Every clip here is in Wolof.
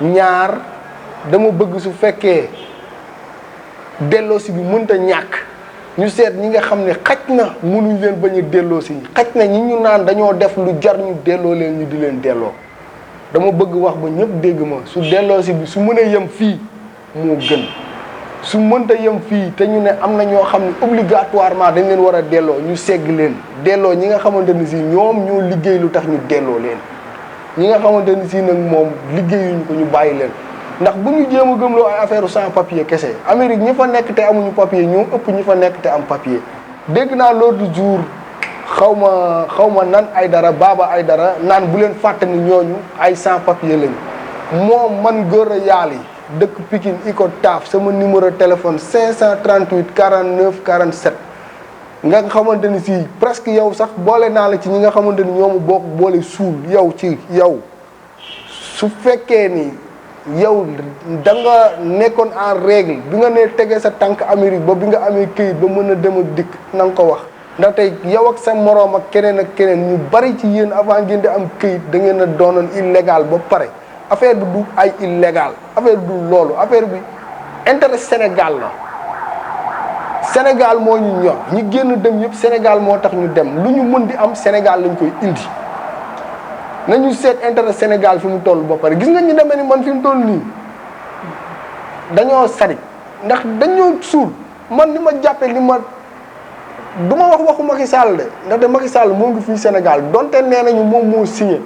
ñaar dama bëgg su fekkee delloosi bi mënta ñàkk ñu seet ñi nga xam ne xaj na mënuñ leen bañ a delloosi xaj na ñi ñu naan dañoo def lu jar ñu delloo leen ñu di leen delloo dama bëgg wax ba ñëpp dégg ma su delloosi bi su mënee yem fii moo gën su mënta yem fii te ñu ne am na ñoo xam ne obligatoirement dañ leen war a delloo ñu segg leen delloo ñi nga xamante ni si ñoom ñoo liggéey lu tax ñu delloo leen ñi nga xamante ni si nag moom liggéeyuñ ko ñu bàyyi leen ndax bu ñu jéem a gëmloo ay affaire sans papier kese Amérique ñi fa nekk te amuñu papier ñoo ëpp ñi fa nekk te am papier. dégg naa l'autre jour xaw ma nan ay dara baaba ay dara naan bu leen fàtte ni ñooñu ay sans papier lañu moom man góor a yaal yi dëkk Pikine Icot Taf sama numéro téléphone 538 49 47 nga xamante ni si presque yow sax boole naa la ci ñi nga xamante ni ñoomu bokk boole suul yow ci yow su fekkee ni yow da nga nekkoon en règle bi nga ne tegee sa tànk Amérique ba bi nga amee këyit ba mën a dem ak dikk na nga ko wax ndaxte yow ak sa moroom ak keneen ñu bari ci yéen avant ngeen di am këyit da ngeen a doonoon illégal ba pare affaire bi du ay illégal affaire bi du loolu affaire bi intérêt Sénégal la Sénégal moo ñu ñor ñi génn dem yëpp Sénégal moo tax ñu dem lu ñu mën di am Sénégal lañ koy indi nañu seet intérêt Sénégal fi mu toll ba pare gis nga ñu demee ni man fi mu toll nii dañoo sari ndax dañoo suul man ni ma jàppee li ma du ma wax waxu Macky Sall de ndaxte Macky Sall moo ngi fii Sénégal donte nee nañu moom moo signé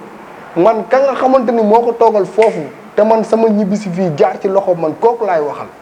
man ka nga xamante ni moo ko toogal foofu te man sama ñibbisi fii jaar ci loxo man kooku laay waxal